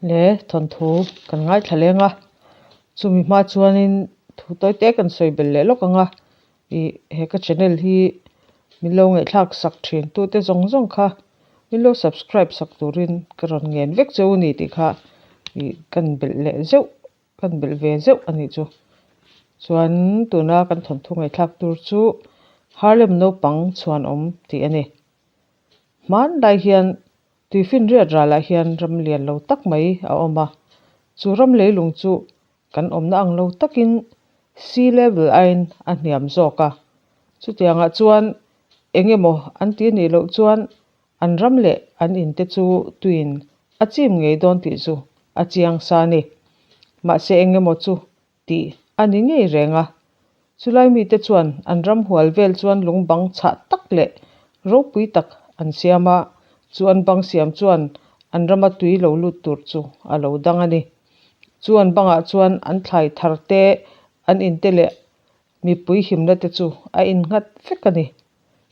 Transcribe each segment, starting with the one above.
Le thawnthu kan ngaithla leng a, chumi hma chuanin thu tawi te kan sawi belh leh lawk ang a, ih he ka channel hi min lo ngaihthlak sak thin tute zawng zawng kha min lo subscribe sak turin ka rawn ngen vek che u ni tih kha ih kan belh leh zeuh kan belh ve zeuh a nih chu. Chuan tuna kan thawnthu ngaihthlak tur chu Harlem naupang chhuanawm tih a ni. Hmanlai hian Tuifinriat ralah hian ram lian lo tak mai a awm a, chu ram leilung chu kan awmna ang lo takin sea level aiin a hniam zawk a. Chutiangah chuan eng emaw an ti nih loh chuan an ram leh an in te chu tuiin a chim ngei dawn tih chu a chiang sa a ni. Mahse eng emaw chu tih a ni ngei reng a. Chulai mite chuan an ram hual vel chuan lung bang chhah tak leh ropui tak an siam a, chu an bang siam chuan an rama tui lo lut tur chu a lo dang a ni. Chu an bangah chuan an thlai thar te, an inte leh mipui himna te chu a innghat vek a ni.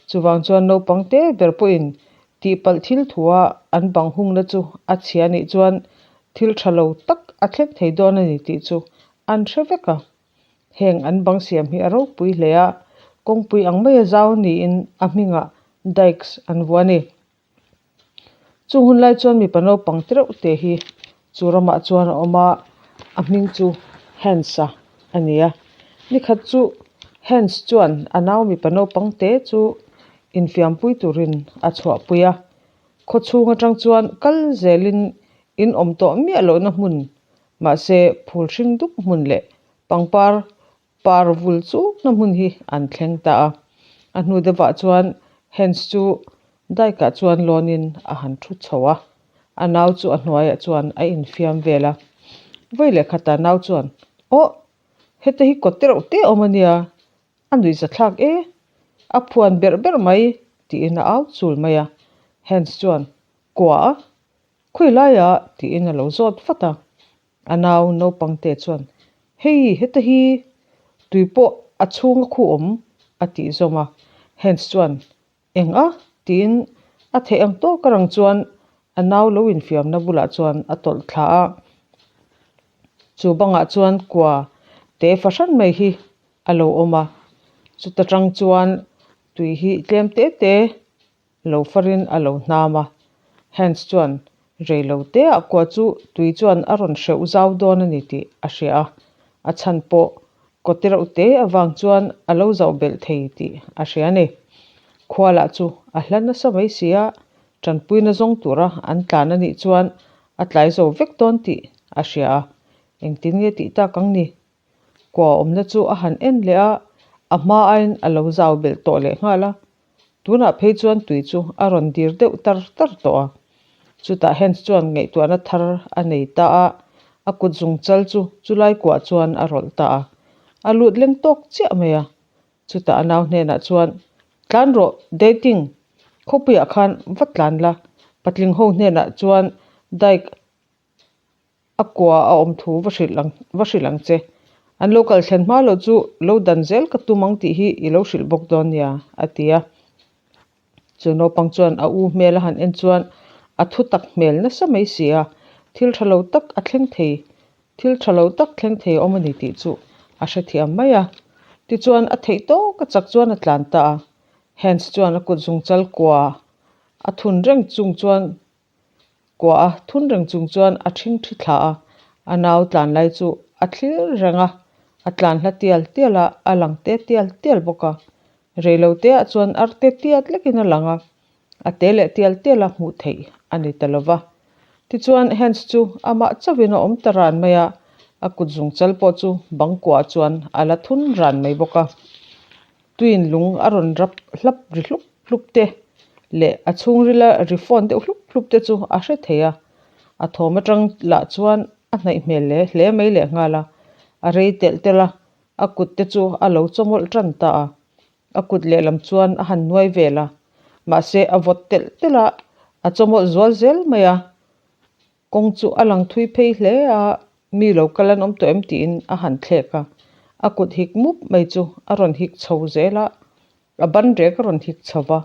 Chuvang chuan naupang te ber pawhin tihpalh thil thua an bang hungna chu a chhia nih chuan thil tha lo tak a thleng thei dawn a ni tih chu an hre vek a. Heng an bang siam hi a ropui hle a, kawngpui ang maia zau niin a hmingah dikes an vuah a ni. Chung hun lai chuan mipa naupang te reuh te hi chu ramah chuan a awm a, a hming chu Hans-a a ni a. Nikhat chu Hans chuan a nau mipa naupang te chu infiampui turin a chhuahpui a. Khaw chhung atang chuan kal zelin in awm tawh miah lohna hmun mahse phul hring dup hmun leh pangpar Par vul chukna hmun hi an thleng ta a, a hnu deuhah chuan Hans chu daikah chuan lawnin a han thu chho a, a nau chu a hnuaiah chuan a infiam vel a. Vawi leh khatah nau chuan, Aw, heta hi kawt te reuh te awm a nia, a nuihza thlak e, a phuan berh berh mai, tiin a au chul mai a. Hans chuan, Kua a, khawi laiah? tiin a lo zawt vat a. A nau naupang te chuan, Hei, heta hi tui pawh a chhung a khu awm, a tih zawm a. Hans chuan, Eng a? tiin a theih ang tawk a rang chuan a nau lo infiamna bulah chuan a tawlh thla a. Chu bangah chuan kua te fahran mai hi a lo awm a. Chuta tang chuan tui hi tlem te te Lo farin a lo hnam a. Hans chuan rei lo te ah kua chu tui chuan a rawn hreuh zau dawn a ni tih a hria a, a chhan pawh kawti reuh te avang chuan a lo zauh belh thei tih a hria a ni. Khua lah chu a hla nasa mai si a, tanpuina zawng tura an tlan a nih chuan a tlai zo vek dawn tih a hria a, engtin nge tih tak ang ni? Kua awmna chu a han en leh a, a hma aiin a lo zau belh tawh leh nghal a. Tunah phei chuan tui chu a rawn dir deuh tar tar tawh a. Chutah Hans chuan ngaihtuahna thar a nei ta a, a kut zung chal chu chulai kuah chuan a rawlh ta a. A lut leng tawk chiah mai a. Chutah a nau hnenah chuan, Tlan rawh, dating! Khawpuiah khan va tlan la, patling ho hnenah chuan dike A kua a awm thu va hrilh ang va hrilh ang che. An lo kal thlen hma loh chu lo dan zel ka tum ang tih hi i lo hrilh bawk dawn nia, a ti a. Chu naupang chuan a u hmel a han en chuan a thu tak hmel nasa mai si a, thil tha lo tak a thleng thei, thil tha lo tak thleng thei a awm a ni tih chu a hrethiam mai a. Tichuan a theih tawk a chak chuan a tlan ta a. Hans chuan a kut zungchal kua a thun reng chung chuan Kuah a thun reng chung chuan a ṭhing ṭhi thla a, a nau tlan lai chu a thlir reng a, a tlan hla tial tial a, a lang te tial tial bawk a. Rei lo te ah chuan ar te tiat lekin a lang a, a te leh tial tial a hmuh theih a ni ta lo va. Tichuan Hans chu amah chauhin a awm ta ran mai a, a kut zung chal pawh chu bang kuah chuan a la thun ran mai bawk a. Tuin lung a rawn rap hlap ri hlup hlup te leh a chhungrila ri fawn deuh hlup hlup te chu a hre thei a, a thawm atang lah chuan a hnaih hmel hle hle mai leh nghal a, a rei telh telh a, a kut te chu a lo chawmawlh tan ta a, a kut lehlam chuan a han nuai vel a, mahse a vawt telh telh a, a chawmawlh zual zel mai a. Kawng chu a lang thui phei hle a, mi lo kal an awm tawh em tiin a han thlek a, a kut hik mup mai chu a rawn hik chho zel a, a ban rek a rawn hik chho va,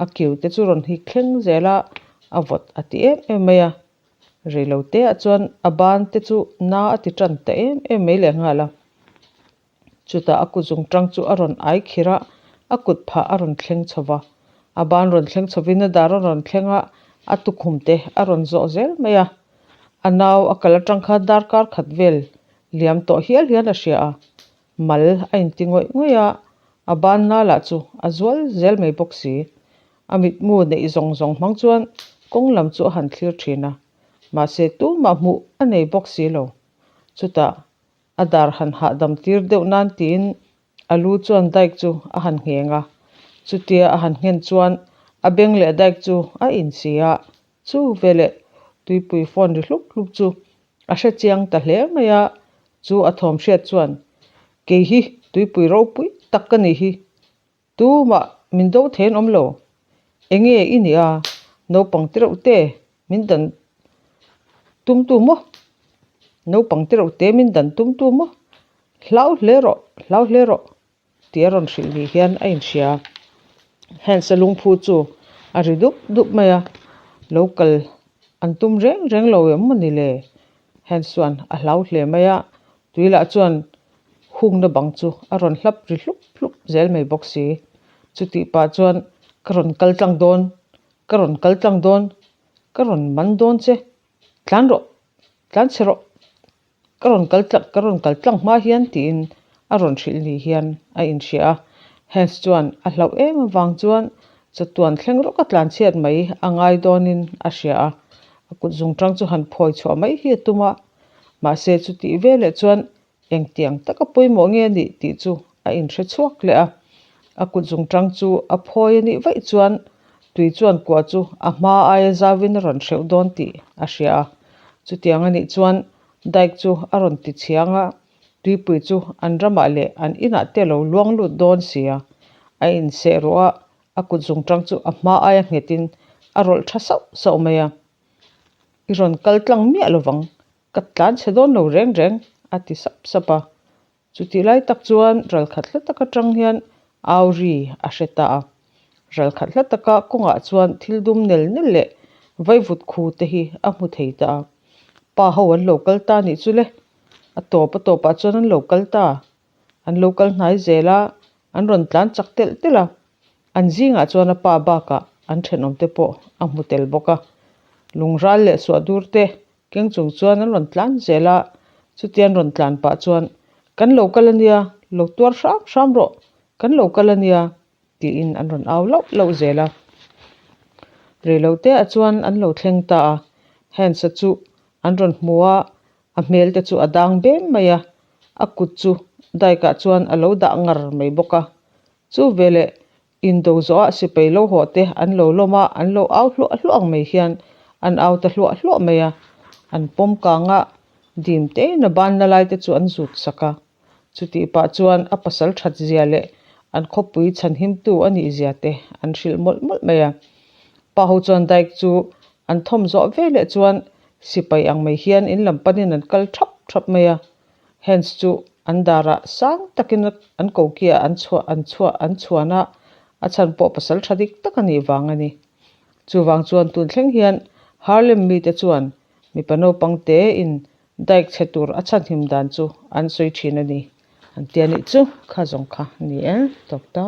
a kiu te chu rawn hik thleng zel a, a vawt a ti em em mai a. Reiloteah chuan a ban te chu na a ti tan ta em em mai lehnghal a. Chutah a kut zungtang chu a rawn ai khir a, a kut phah a rawn thleng chho va. A ban rawn thleng chhovin a dar a rawn thleng a, a tukhum te a rawn zawh zel mai a. A nau a kal atang khan darkar khat vel liam tawh hial hian a hria a, mal a inti ngawih ngawih a, a ban na lah chu a zual zel mai bawk si. A mitmu neih zawng zawng hmang chuan kawng lam chu a han thlir thin a, mahse tumah hmuh a nei bawk si lo. Chutah A dar han hahdam tir deuh nan tiin a lu chuan daik chu a han ngheng a. Chutia a han nghen chuan a beng leh daik chu a insi a, chu veleh tuipui phone ri hlup hlup chu a hre chiang ta hle mai a, chu a thawm hriat chuan, Kei hi tuipui ropui tak ka nih hi, tumah min do thei an awm lo, enge i nih a, naupang te reuh te min dan tum tu maw? Naupang te reuh te min dan tum tu maw? Hlau hle rawh, hlau hle rawh tih a rawn hrilh ni hian a inhria. Hans-a lungphu chu a ri dup dup mai a, lo kal an tum reng reng lo em maw ni le? Hans chuan a hlau hle mai a, tui lah chuan hungna bang chu a rawn hlap ri hlup hlup zel mai bawk si. Chutih pah chuan ka rawn kal tlang dawn Ka rawn kal tlang dawn, ka rawn man dawn che, tlan rawh, tlan chhe rawh, ka rawn kal tlang, ka rawn kal tlang hma hian tiin a rawn hrilh ni hian a inhria a. Hans chuan a hlauh em avang chuan chatuan thleng rawk a tlan chhiat mai a ngai dawnin a hria a, a kut zungtang chu han phawi chhuah mai hi a tum a, mahse chutih veleh chuan Engtiang taka pawimawh nge a nih tih chu a inhre chhuak leh a, a kut zungtang chu a phawi a nih vaih chuan tui chuan kua chu a hma aia zauvin a rawn hreuh dawn tih a hria a. Chutiang a nih chuan dike chu a rawn ti chhiang a, tuipui chu an ramah leh an inah te a lo luang lut dawn si a, a inseh ruah a, a kut zungtang chu a hma aia nghetin a rawlh tha sauh sauh mai a. I rawn kal tlang miah lovang Ka tlan chhe dawn lo reng reng, a ti sap sap a. Chutih lai tak chuan ralkhat hla tak atang hian au ri a hre ta a. Ralkhat hla taka kawngah chuan thil dum nel nel leh vaivut khu te hi a hmu thei ta a. Pa ho an lo kal ta nih chu le. A tawp a tawpah chuan an lo kal ta. An lo kal hnai zel a, an rawn tlan chak telh telh a. An zingah chuan a pa bakah an thenawmte pawh a hmu tel bawk a. Lungral leh suahdur te Keng chung chuan an rawn tlan zel a, chutia an rawn tlan pah chuan, Kan lo kal a nia, lo tuar hram hram rawh, kan lo kal a nia, tiin an rawn au lauh lauh zel a. Reiloteah chuan an lo thleng ta a, Hans-a chu an rawn hmu a, a hmel te chu a dang beng mai a, a kut chu dike-ah chuan a lo dah ngar mai bawk a. Chu veleh Indo zawhah sipai lo haw te an lo lawm a, an lo au hluah hluah ang mai hian an au ta hluah hluah mai a. An pawm kang a, dim tein a banna lai te chu an zut sak a. Chutih pah chuan a pasal that zia leh an khawpui chhanhimtu a nih zia te an hrilh mawlh mawlh mai a. Pa ho chuan dike chu an thawm zawh veleh chuan sipai ang mai hian in lam panin an kal thap thap mai a. Hans chu an darah sang takin an kokiah an chhuah an chhuah an chhuan a, a chhan pawh pasal tha dik tak a nih vang a ni. Chuvang chuan tun thleng hian Harlem mite chuan mipa naupang te in dike chhe tur a chhanhim dan chu an sawi thin a ni an tia nih chu kha zawng kha ni e tawp ta.